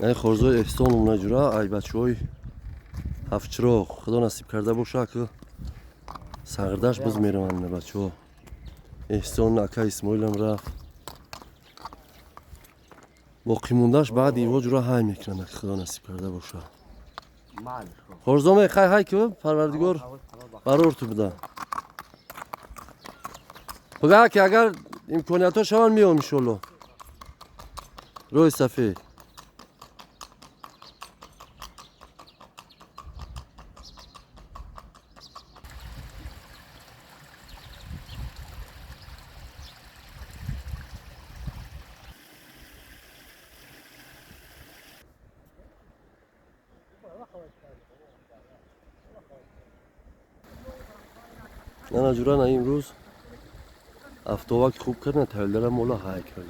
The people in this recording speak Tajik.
Яъне хорзои эҳсон умнаҷура, ай бачаҳои ҳафтчироғ, худо насиб карда боша, ки сағирдаш биз мераванд ина бачаҳо. Эҳсон ака Исмоилам рафт, боқимондаш баъди иво ҷура ҳай мекунанд, ки худо насиб карда боша. Хорзоме, хай ҳай ки парвардигор барор ту буда. Бага ки агар имкониятҳо шаванд, меом иншолло. Рӯи сафед. Нана ҷура, на имрӯз афтоваки хуб кард, на тавилдара мола ҳай кард.